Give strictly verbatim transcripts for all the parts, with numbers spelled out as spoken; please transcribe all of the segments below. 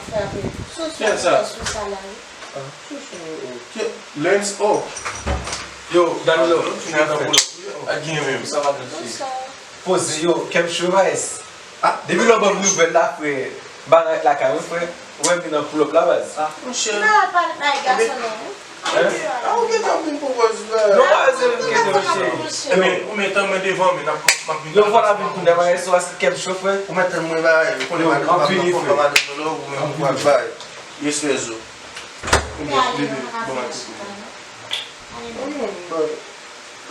Frape. Sou sa, sou sa la, wi. Chouchou. Lens, oh. Yo, Danilo, ki gen tan pou lòt, wi. Ak gen menm. Sa va, Danilo? Poze yo, kèm cho, guys. Ah, depi lè w ban m nouvèl la, frè, bagay lakay mwen, frè. Ou wè m vin nan pull up la, baz. Ah, monchè. Ki bagay pa bay gason non, wi. Hein? Ah, ou gentan vin pou pòz la. Non, pa se m gentan, monchè. Ebyen, ou mèt tann mwen devan, men n ap, m ap vin. Yon fwa n ap vin kounye a, bagay so, paske kèm cho, frè. Ou mèt tann mwen, bagay, ou konnen madanm pa m nan fòm, pa madanm nan love, ou menm ou pa bay. Respè zo. Ou mèt, bebe, bon, madanm.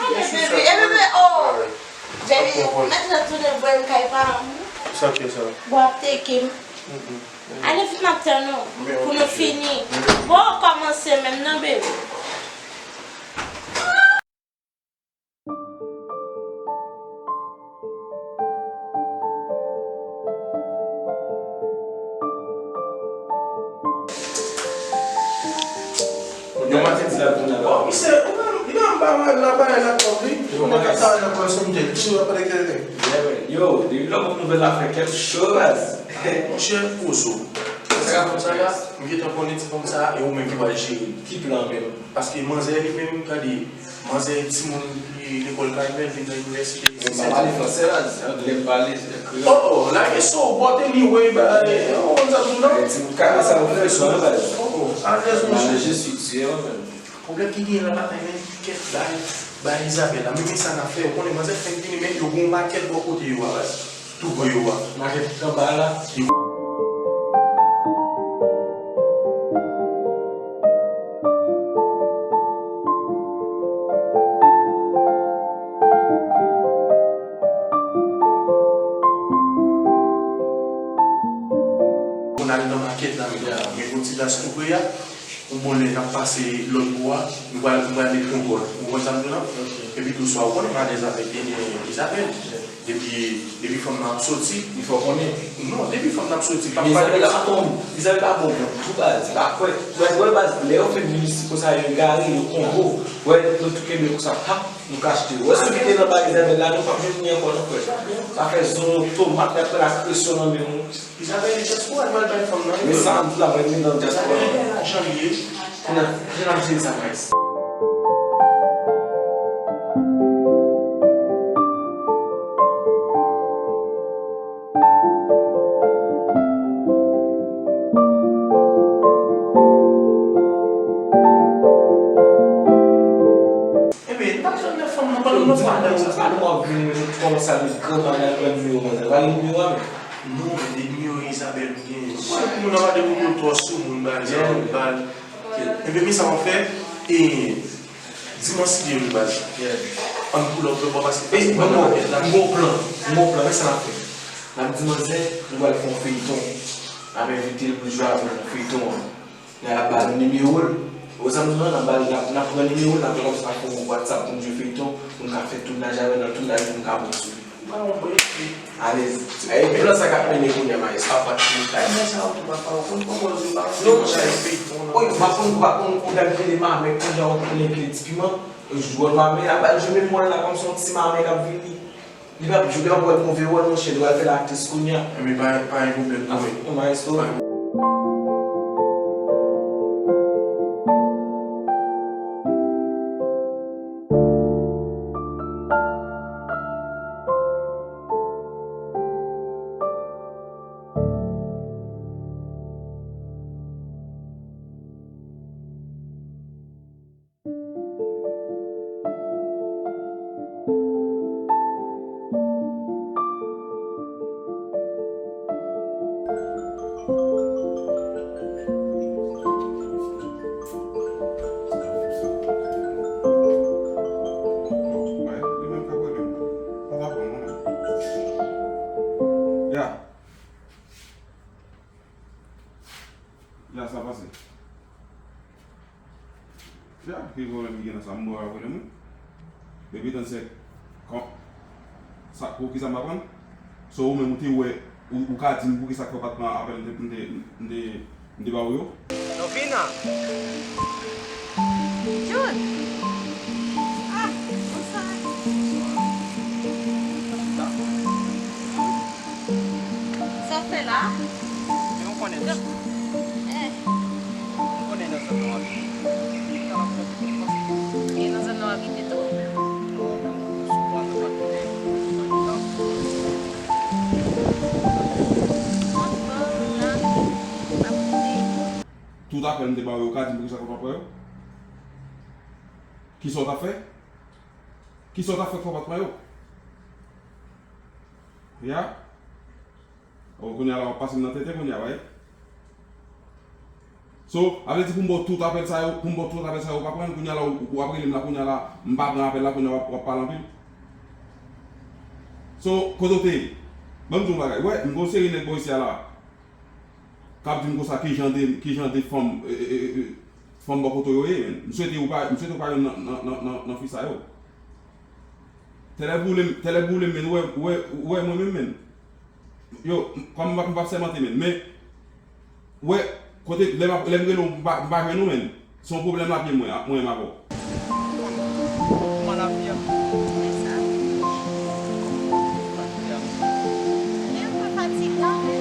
Ale, bebe, e bebe, oh! Baby, ou mèt retounen bwè m kay pa m. Sa k fè sa? Bwè ap teke m. Ale vit, m ap tann ou pou nou fini. Bon, kòmanse menm non, baby. Yon maten di l ap vin la. Oh, misye, ou menm, li menm pa mal la, pa la twòp, wi. Ou menm ka travay nan call center, toujou ap pale kèlke. Yo, depi lè w konn nouvèl la fè kèm cho, baz. Monchè, poze w. Sa ka fè sa la, m gentan konnen ti fanm sa, e ou menm ki pral jere. Ki plan menm? Paske manzè li menm, gade, manzè timoun ki lekòl Carmel vin nan inivèsite. Mwen pa pale fransè la, se anglè m pale, se kreyòl. Oh, oh, lage so, but anyway, ba, eh, ou konn sa m di w la? Eh, timoun kare sa yo fè swa, baz. Oh, oh, alèz, monchè. Je suis tué, mwen menm. Pwoblèm ki genyen la, batay, men, kèt bay, bay Isabelle la. Men, men sa n ap fè, ou konnen manzè fenk vini, men yo gen yon makèt bò kote yo a, baz. Tou bò yo a. Makèt anba la. Pou n al nan makèt la, men gen yon ti gaz tou pre a. Ou konnen n ap pase lòt bò a, nou pral, nou pral met kontwòl. Ou konprann sa m di w la? Epi tou swa, ou konnen m alèz avèk, eh, Isabelle. Depi, depi fanm nan ap soti. Li fè w konnen. Non, depi fanm nan ap soti, pa pale. Isabelle pa bon, Isabelle pa bon, bon, tou baz, li pa kwè. Ou wè, baz, lè yo fin vin isit konsa, yo egare, yo kongo. Ou wè, nou tou kenbe konsa, pap, nou ka achte. Ou wè, si w kite nan bagay Isabelle la, nou p ap jwenn li ankò, non, frè. Sa fè zo, tomat, y ap pran ak presyon nan men w. Isabelle, dyaspora, li pral bay fanm nan, wi. Men sa m di la, mwen, men nan dyaspora. Gade lajan li ye. Kounye a, jan n ap jere sa, guys. Ebyen, n ap jwenn lè fanm nan, pa nou nan fanm nan, sa. Sa nou ap vini, men nou kòmanse al met gran bagay, pran nimewo manzè. Pa gen nimewo a, men. Non, men de nimewo Isabelle m genyen. Ou konnen pou moun nan pa de moun yo twò sou moun, bal, sa moun bal. Ebyen, men sa w ap fè, e, dimanch si Dye vle, baz. Ann pull up, bò, paske, paske m gen yon plan, m gen yon plan, men sa n ap fè. N ap di manzè, nou pral fè yon feyton. N ap envite l pou l jwe avè nou nan feyton an. N a ba nou nimewo l. Ou sa m di w la, n a ba l, n a, n a pran nimewo l, n a fè kòmsi n a fè yon WhatsApp pou n jwe feyton, pou n ka fè tounaj avè l, nan tounaj pou n ka bon sou li. Ou pa yon bon epi. Alèz. E plan sa k ap mennen kounye a, maestro. Apa ti montay. Mwen sa ou tou pa fè ou konn kòman yo pa. Non, monchè. Feyton, non. Wi, ou pa konn, ou pa konn, ou t ap rele mamè, kounye a ou konnen ki ti piman. Jwèt mamè a, ba l jwe menm wòl la, kòmsi yon ti mamè k ap vini. Li p ap jwe, li p ap wè move wòl, monchè, li pral fè l aktris kounye a. Ebyen, pa, pa gen pwoblèm, non, men. Yon maestro. Ya. Ya, sa pase. Ya, ki pwoblèm ki gen nan sa? M wè w ap rele m, wi. Depi tan se kon sa, pou ki sa m pa pran? So, ou menm, ou te wè, ou, ou ka di m pou ki sa k fè w pa t pran apèl m te, m te, m te, m te ba w yo? Lovina! Jun! Ah, bonsoir! Sa w fè la? Men ou konnen. apèl m te ba w yo, ou ka di m poukisa fò w pa pran yo? Kisa w t ap fè? Kisa w t ap fè fò w pa t pran yo? Ya? O, kounye a la, w ap pase m nan tenten kounye a, wi. So, sa vle di pou m ba w tout apèl sa yo, pou m ba w tout apèl sa yo, ou pa pran, kounye a la, ou, ou ap rele m la, kounye a la, m pa pran apèl la, kounye a w ap, w ap pale anpil. So, kote w te ye? Ban m di w yon bagay. Wè, m gon seri nèg bò isi a la. K ap di m konsa ki jan de, ki jan de fanm, e, e, e, e, fanm bò kote w yo ye, menn. M swete ou pa, m swete ou pa youn nan, nan, nan, nan, nan fi sa yo. Tèlè boule m, tèlè boule m, menn, ou wè, ou wè, ou wè mwen menm, menn. Yo, m, kòm m p ap, m p ap sèmante, menn. Men, ou wè, kote, lè m ap, lè m rele w, m pa, m pa jwenn ou, menn. Se yon pwoblèm l ap ye mwen, mwen menm avè w. Kòman lavi a? Fè sa. Lavi a. Gen yon pè fatigan, men.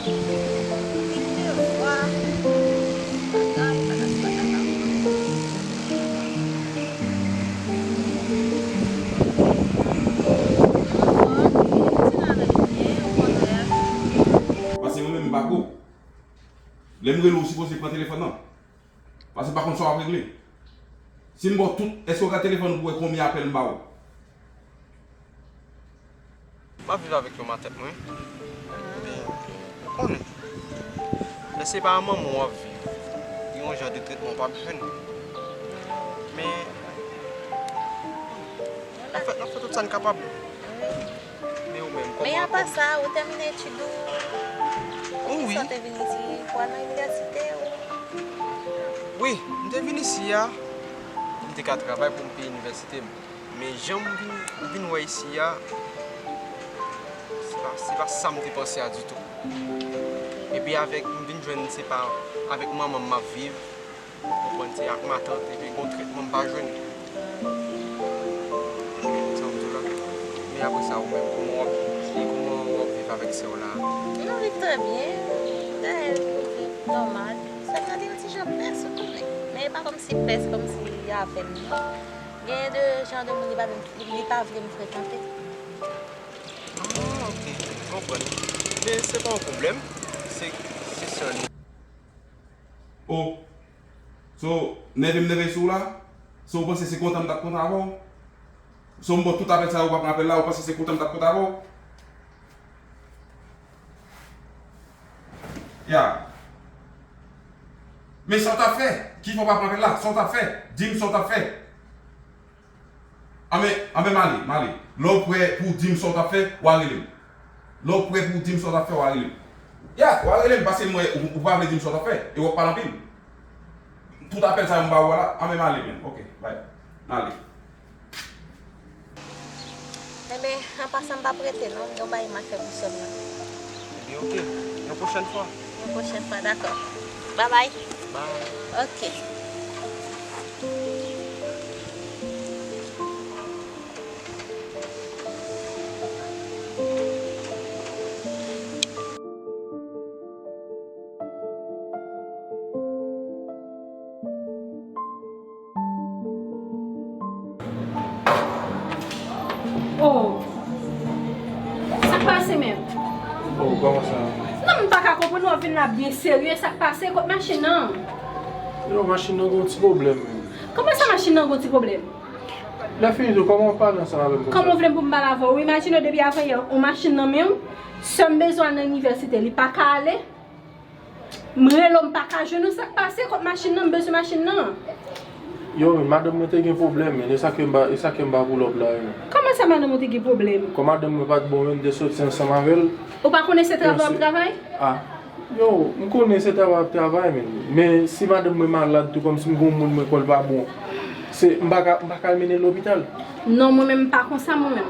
Li devwa. Patat, patat, patat. Paske mwen menm m pa gwo. Lè m rele w, ou sipoze pran telefòn nan. Paske m pa konn sa w ap regle. Si m ba w tout, èske w gade telefòn ou pou w wè konbyen apèl m ba w? M ap viv avèk yon matèt mwen. Men, ou konnen, lè se pa manman w ap viv, gen yon jan de tretman w p ap jwenn. Men, n ap fè, n ap fè tout sa n kapab. Men ou menm, kòman, apa sa, ou tèmine etid ou? Wi. Kisa w te vin isi pou al nan inivèsite ou? Wi, m te vin isi a, m te ka travay pou m peye inivèsite m. Men jan m vin, m vin wè isi a, se pa, se pa sa m te panse a ditou. Epi avèk, m vin jwenn se pa avèk manman m m ap viv, ou konprann, se ak matant, epi gon tretman m pa jwenn. Sa w di la. Men apre sa, ou menm, kòman w ap, kòman w ap viv avèk sè w la? Nou viv trè byen. Dayè, nou viv nòmal. Sèlman gen yon ti jan pès, ou konnen. Men e pa kòmsi pès, kòmsi avè m, non. Gen de jan de moun li pa menm, li, li pa vle m frekante. Ah, ok, m konprann. Men se pa yon pwoblèm. Se, se sèl. Oh. So, nève m nève sou ou la? So, ou panse se kontan m t ap kontan avè w? So, m ba w tout apèl sa yo, ou pa pran apèl la, ou panse se kontan m t ap kontan avè w? Ya. Men sa w t ap fè? Kifè w pa pran apèl la? Sa w t ap fè? Di m sa w t ap fè. Anben, anben, m ale, m ale. Lè w prè pou w di m sa w t ap fè, w a rele m. Lè w prè pou w di m sa w t ap fè, w a rele m. Ya, w a rele m, paske m wè ou, ou pa vle di m sa w t ap fè, e w ap pale anpil. Tout apèl sa yo m ba ou a la, anben, m ale, men. Ok, bye. M ale. Enben, an pasan, m p ap rete, non. M gen yon bagay m a fè pou sè m nan. Ebyen, ok. Yon pwochèn fwa. Yon pwochèn fwa, dakò. Babay. Bye. Ok. Oh. Sa k pase menm? Oh, kòman sa? Non, m pa ka konprann, w ap vin la byen serye. Sa k pase? Kot machin nan? Yo, machin nan gen yon ti pwoblèm menm. Kòman sa machin nan gen yon ti pwoblèm? Lè fini tou, kòman w pale ansanm avè m konsa? Kòman w vle m pou m pale avè w? Imajine w depi avanyè, yon machin nan men w, sè m bezwen al nan inivèsite, li pa ka ale. M rele w, m pa ka jwenn ou, sa k pase? Kot machin nan? M bezwen machin nan. Yo, men madanm mwen te gen pwoblèm, men e sa ke m pa, e sa ke m pa pull up la, men. Kòman sa madanm ou te gen pwoblèm? Kòm madanm mwen pa t bon, men m te soti ansanm avè l. Ou pa konnen se travay w ap travay? Ah. Yo, m konnen se travay w ap travay, men. Men si madanm mwen malad tou, kòmsi m gen yon moun mwen kwè l pa bon, se, m pa ka, m pa ka al mennen l lopital? Non, mwen menm m pa konsa, mwen menm.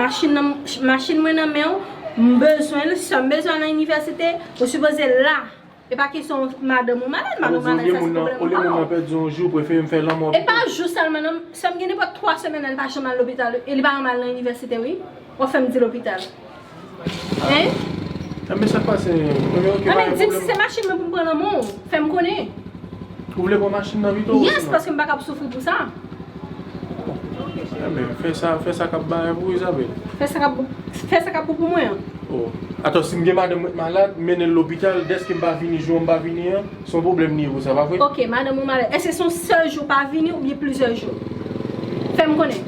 Machin nan, machin mwen nan men w, m bezwen l, sè m bezwen al nan inivèsite, ou sipoze la. E pa kesyon madanm ou malad, madanm ou malad, sa se pwoblèm ou pa. Olye moun nan pèdi yon jou, prefere m fè lanmò pito. E pa jou sèlman, non. Sè m gen nenpòt twa semèn la, li pa janm al lopital, e li pa janm al nan inivèsite, wi. W ap fè m di lopital. Hein? Enben, sa k pase? Enben, ok, pa gen pwoblèm. Enben, di m si se machin mwen pou m pran nan men w, fè m konnen. Ou vle pran machin nan pito? Yes, paske m pa kab soufri pou sa. Men fè sa, fè sa k ap bay pou Isabelle. Fè sa k ap, fè sa k ap bon pou mwen an. Oh. Atò, si m gen madanm mwen malad, m mennen l lopital, dèske m pa vini, jou an m pa vini an, se yon pwoblèm li ye pou sa, pa vre? Ok, madanm ou malad. Èske se yon sèl jou w pa vini oubyen plizyè jou? Fè m konnen.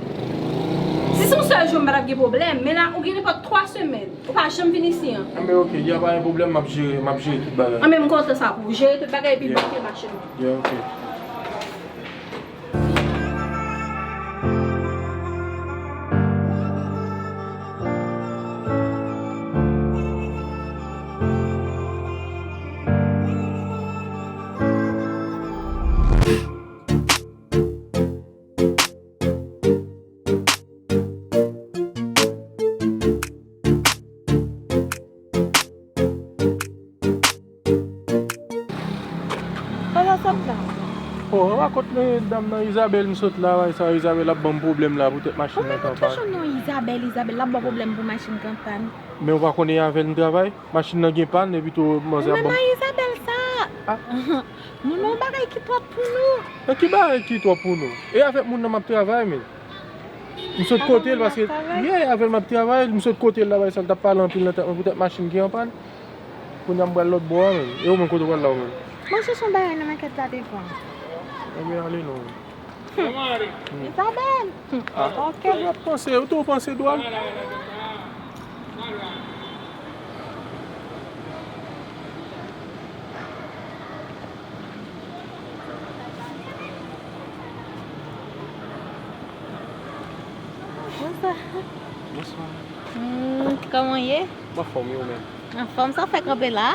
Si se yon sèl jou, m pa t ap gen pwoblèm, men la, ou gen nenpòt twa semèn. Ou pa janm vin isi an. Anben, ok, y a pa gen pwoblèm, m ap jere, m ap jere tout bagay. Anben, m kontan sa pou ou. Jere tout bagay epi bloke machin nan. Yeah, ok. Kòman sa p la? Oh, anba kot dam nan Isabelle, m sot la, bay sa, Isabelle ap ban m pwoblèm la poutèt machin nan k an pàn. Ou menm ou toujou non Isabelle, Isabelle, l ap ban pwoblèm pou machin k an pàn. Men ou pa konnen avè l m travay? Machin nan gen pàn, epi tou manzè ap ban m. Ou menm a Isabelle sa! Ah. Nou nan yon bagay ki twòp pou nou. E ki bagay ki twòp pou nou? E avèk moun nan m ap travay, men. M sot kote l paske, yeah, avè l m ap travay, m sot kote l la, bay sa, l t ap pale anpil nan tèt mwen poutèt machin ki an pàn. Kounye a m pral lòt bò a, men. E ou menm, kote w pral la, ou menm? Mwen chèche yon bagay nan makèt la devan. Ebyen, ale non. Hmm. Isabelle! Ah, ok. Ou panse, ou tou panse dwòl? Bonswa. Bonswa. Hmm, kòman w ye? M anfòm, e ou menm? Anfòm, sa w fè kanpe la?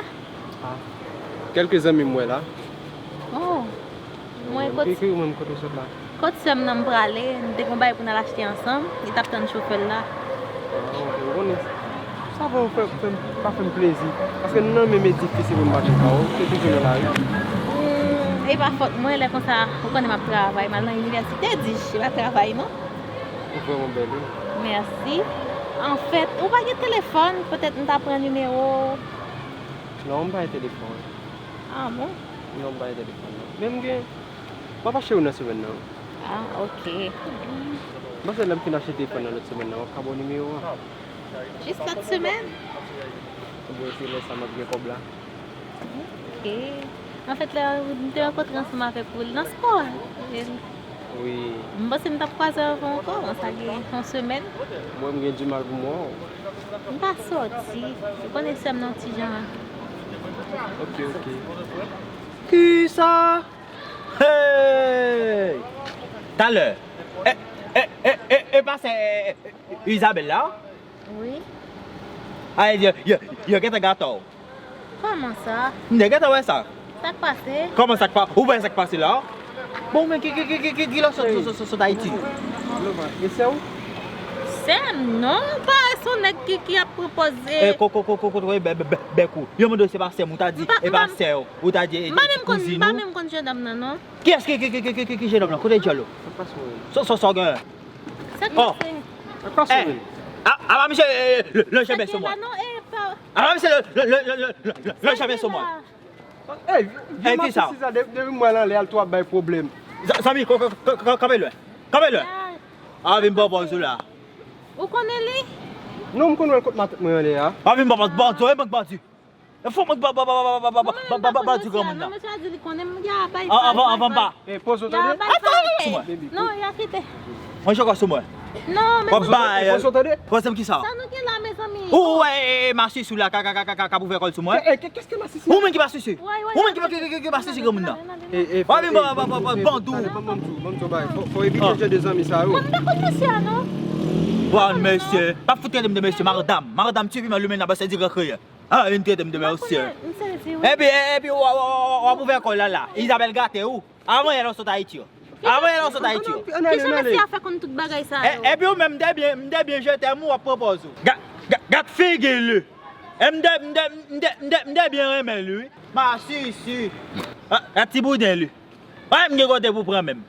Ah. Kèlke zanmi m wè la. Oh. Mwen, kot, ki, ki ou menm, kote w sot la? Kot sè m nan m prale, m te gon bagay pou n al achte ansanm, li t ap tann chofè l la. Ah, ok, ou konnen. Sa va, ou fè, fè m, pa fè m plezi. Paske nou nan menm edifis, se pou n mache pa ou, se toujou nan lari. Hmm, e pa fòt mwen, lè konsa, ou konnen m ap travay, m al nan inivèsite, di, e pa travay, non? Ou vrèman bèl, wi. Mèsi. Anfèt, ou pa gen telefòn, petèt m ta pran nimewo w. Non, m pa gen telefòn. Ah bon? Non, m pa gen telefòn, non. Men m gen, m ap achte youn nan semèn nan. Ah, ok. M panse lè m fin achte telefòn nan lòt semèn nan, w ap ka ba w nimewo a. Jis lòt semèn? Ebyen, se lè sa m ap gen kòb la. Ok. Anfèt, lè m te rankontre ansanm avèk ou nan spò a. Wi. M panse m t ap kwaze avè w ankò, sa gen yon semèn. Mwen, m gen dimal pou m wè w. M pa sòti. Ou konnen sè m nan ti jan. Ok, ok. Kisa? Hey! Talè. E, e, e, e, e pa sè, e, e, Isabelle la? Wi. A, yo, yo, yo gentan gate w. Kòman sa? M te gentan wè sa. Sa k pase? Kòman sa k pa-, ou wè sa k pase la? Bon, men ki, ki, ki, ki, ki, ki lè w sot, sot, sot, sot Ayiti? E sè w? Sè m, non, pa se yon nèg ki, ki ap pwopoze. E, ko, ko, ko, ko, ko, bè, bè, bè, bèk ou. Yo mande w se pa sè m, ou ta di, e pa sè w. Ou ta di, e, e, kouzin ou. M pa menm konn jennonm nan, non. Kiyès ki, ki, ki jennonm nan? Kote djòl ou? Sa k pase w? Sa, sa, sa w gen? Sa k pase? Sa k pase w? A, a, pa misye, e, e, lanje men sou mwen. Sa k gen la, non, e, pa. A, pa misye, lanje men sou mwen. Ey, vye matisis la, de-, depi m wè l anlè a, l tou ap bay pwoblèm. Zanmi, kanpe lwen. Kanpe lwen. A, vin ban pòz ou la. Ou konnen li? Non, m konn wè l kot matant mwen anlè a. A, vin ban pòz, bandi, e bank bandi. E fò mwen ba, ba, ba, di granmoun nan. Non, mesye a di li konnen m, ya bay. Anvan, anvan m pa. E poze w tande. Ya bay. Sou mwen. Non, ya kite. Mwen jokò sou mwen. Non, men. W ap bay. Poze w tande. Poze m kisa? Sa nou gen la, mezanmi? Ou wè, e, e, masisi la, ka, ka, ka, ka, ka, ka pou fè kòl sou mwen. E, e, kè-, kèske masisi? Ou menm ki masisi. Ou menn ki, ki, ki, ki, ki masisi granmoun nan. E, e, w ap vin ban, ban, ban, ban, ban, bandou. Ban m di w, ban m di w bagay. Fò, fò evite jan de zanmi sa yo. Mwen m pa konn mesye a, non. Bon, mesye. Pa fout rele m de mesye, madanm. Madanm, ti piman limen nan, ba se di gran kriye. A, vin trete m de mesye. M sezi, wi. Epi, e, epi, w, w, w, w, w ap ouvè kò w la, la. Isabelle gate ou. Avan yè lè w sot Ayiti yo. Avan yè lè w sot Ayiti yo. Kijan mesye a fè konn tout bagay sa yo? E, epi ou menm, m te byen, m te byen je t'aime ou, w ap pran pòz ou. Ga-, ga-, gad figi li. E m te, m te, m te, m te, m te byen renmen li, wi. Masisi. A, a ti bouden li. Pa menm gen kote pou pran menm.